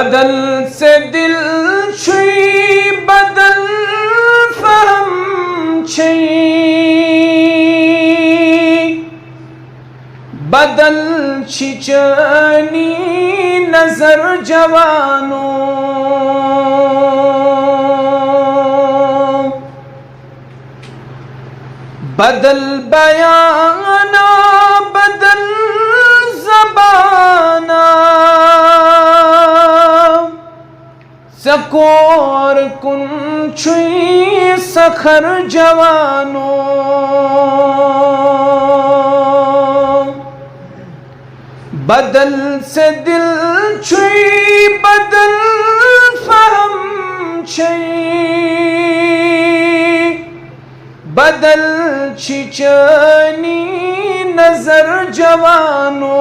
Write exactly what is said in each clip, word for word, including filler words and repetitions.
بدل ژےٚ دِل چھُے، بدل فہم چھے، بدل چھی چٲنی نظر جوانو۔ بدل بیانا، بدل زبانا، ژےٚ کور کُن چھُے سخر جوانو۔ بدل ژےٚ دِل چھُے، بدل فہم چھے، بدل چھی چٲنی نظر جوانو۔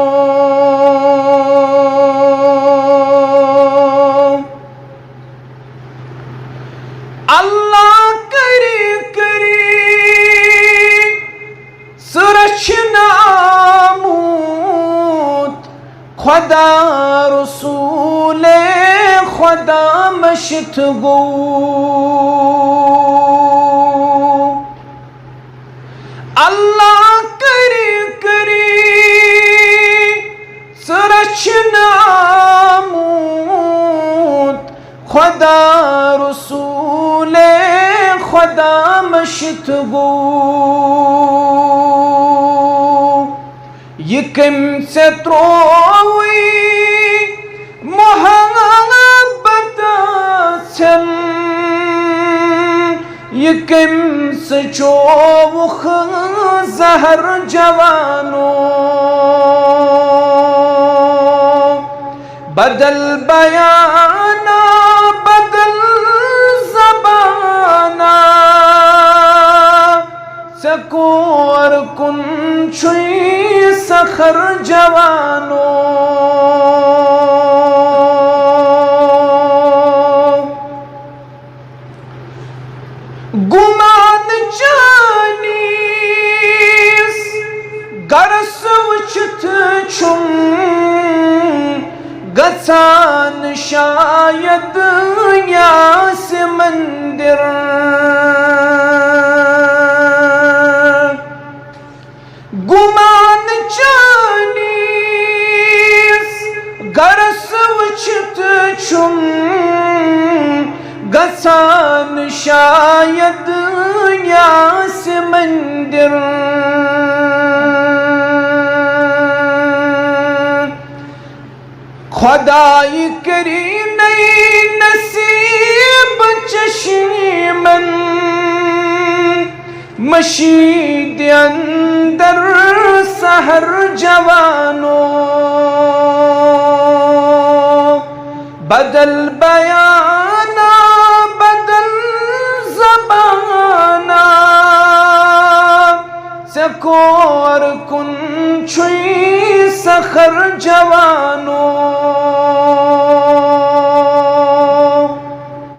اللہ کری کری ژٕ رچھِ نہٕ آمُت، خدا رسول خدا مٔشِتھ گوٚو۔ اللہ کری کری ژٕ رچھِ نہٕ آمُت، خدا رسول خدا مٔشِتھ گوٚو۔ یہِ کٔمۍ ژےٚ ترووُے محبت ژھٮ۪ن؟ یہِ کٔمۍ ژٕ چووُکھ زہر جوانو؟ بدل بیانا، بدل زبانا، ژےٚ کور کُن چھُے سخر جوانو۔ گُمان چٲنِس گرس وٕچھِتھ چھُم گژھان شاید یاسہِ مندر۔ گُمان چٲنِس گرس وٕچھِتھ چھُم گژھان شاید یاسہِ مندر۔ خدای کری نئی نصیب چشمن مشید اندر سحر جوانو۔ بدل بیانا، بدل زبانا، ژےٚ کور کُن چھُے سخر جوانو۔